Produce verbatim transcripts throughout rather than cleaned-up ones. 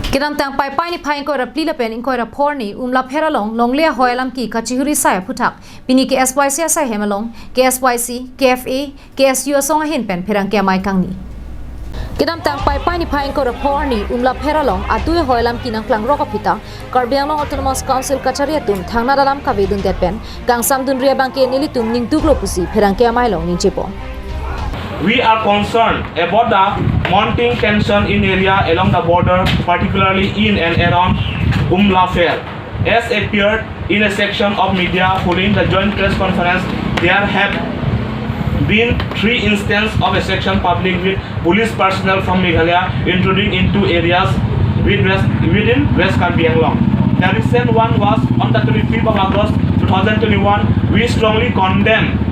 Kedamtang Paipai niphai ingkoi ra phli lapen ingkoi ra phongo arni Umlapher along longle ahoi alam ke kachihuri sai aphuthak pini K S Y C asai hem along K S Y C, K F A, K S U asong ahin pen pherangke amei kangni. Kedamtang Paipai niphai ingkoi ra phongo arni Umlapher along adui ahoi alam ke nangklangrok aphi ta Karbi Anglong Autonomous Council kachari atum thangnat alam kavedundet pen kangsamdunri abangke nelitum ningduklo pusi pherangke amei along ningjepon. We are concerned about the mounting tension in area along the border, particularly in and around Umlapher. As appeared in a section of media following the joint press conference, there have been three instances of a section public with police personnel from Meghalaya intruding into areas with West, within West Karbi Anglong. The recent one was on the twenty-fifth of August two thousand twenty-one. We strongly condemn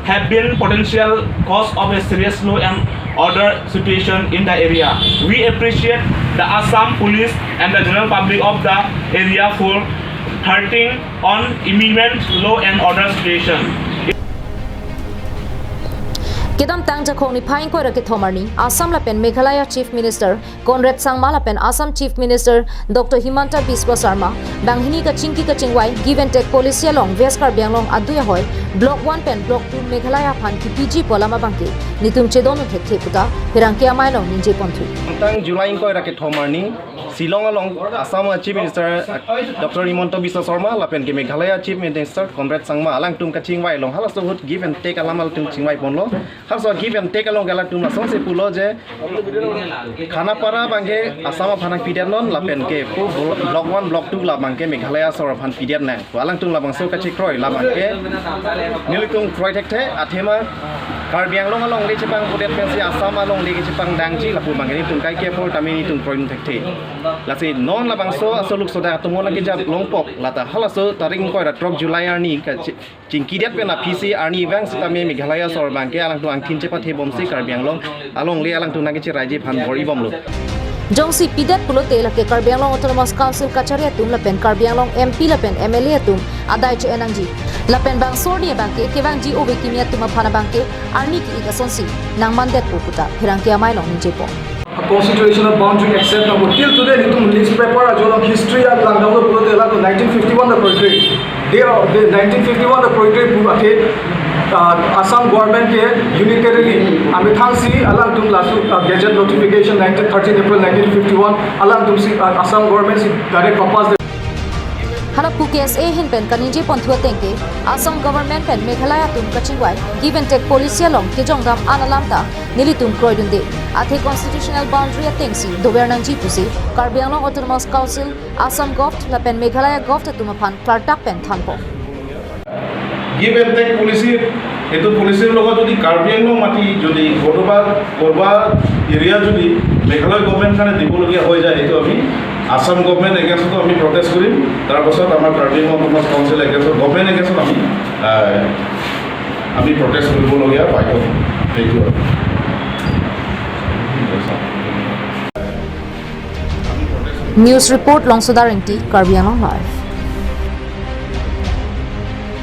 have been potential cause of a serious law and order situation in the area. We appreciate the Assam Police and the general public of the area for hurting on imminent law and order situation. Kedamtang Jakhong niphai ingkoi ra kethom arni Assam lapen Meghalaya Chief Minister Conrad Sangma lapen Assam Chief Minister Doctor Himanta Biswa Sarma banghini kachingki kachingvai give and take policy along West Karbi Anglong adui ahoi Block one pen Block two Meghalaya aphan kipiji pu alam abangke nelitum chedondun thekthe puta pherangke amei along ningjeponthu. Tang July ingkoi ra kethom arni Shillong along Assam Chief Minister Doctor Himanta Biswa Sarma lapen ke Meghalaya Chief Minister Conrad Sangma alangtum kachingvai along halaso ahut give and take alam alangtum chingvaiponlo. Halaso give and take along alangtum lasonsi pulo je Khanapara abangke Assam aphan nangpidetnon lapen ke pu Block one, Block two labangke Meghalaya asor aphan pidetnang. Alangtum labangso kachekroi labangke nelitum kroi thekthe, athema Karbi Anglong alongle chepangvodet pensi Assam alongle kechepangdangji lapu abangke nelitum kaiketa apor tame nelitum kroidun thekthe. Lasi non labangso asoluk soda atum nangkejap longpok lata halaso tarik ingkoi ra throk July arni kachi- chingkidet pen aphi si arnivang sitame Meghalaya asor abangke alangtum angthin chepathebomsi Karbi Anglong alongle alangtum nangkecheraiji aphan bor-ibomlo. Jongsi pidet pulote lake Karbi Anglong Autonomous Council kachari atum lapen Karbi Anglong M P lapen M L A atum adai che-en nangji. Lapen bangso arni abangke kevangji ove kimi atum aphan abangke arni ki-ik asonsi nangmandetpo puta pherangke amei along ningjepon. Constitutional boundary accept nangpo. Till today, nelitum newspaper ajo along history along langdamlo pulote latum nineteen fifty-one the poetry. They are, the nineteen fifty-one the poetry pu athe, uh, Assam government ke unilaterally amethang si alangtum laso, uh, gazette notification nineteen, thirteen April nineteen fifty-one alangtum si, uh, Assam government si direct pass. Hala pu K S A ahin pen kaningjeponthu ateng ke Assam government pen Meghalaya atum kachingvai give and take policy along kejongdam an alam ta nelitum kroidunde. Athe constitutional boundary atengsi dover nangji pusi Karbi Anglong Autonomous Council, Assam Govt lapen Meghalaya Govt atum aphan klardak pen thanpo. Give and take policy, এইটো পলিচিৰ লগত যদি কাৰ্বি আংলং মাটি যদি কোনোবা, কোনোবা এৰিয়া যদি মেঘালয় গভৰ্ণমেণ্ট খানে দিবলগীয়া হৈ যায়, সেইটো আমি আছাম গভৰ্ণমেণ্ট এগেইনষ্টতো আমি প্ৰটেষ্ট কৰিম। তাৰ পাছত আমাৰ কাৰ্বি আংলং অট'নমাছ কাউন্সিল এগেইনষ্টত, গভৰ্ণমেণ্ট এগেইনষ্টত আমি, আহ, আমি প্ৰটেষ্ট কৰিবলগীয়া বাধ্য হ'ম। সেইটো আৰু। News report, Longsoda Rengti, Karbi Anglong Live.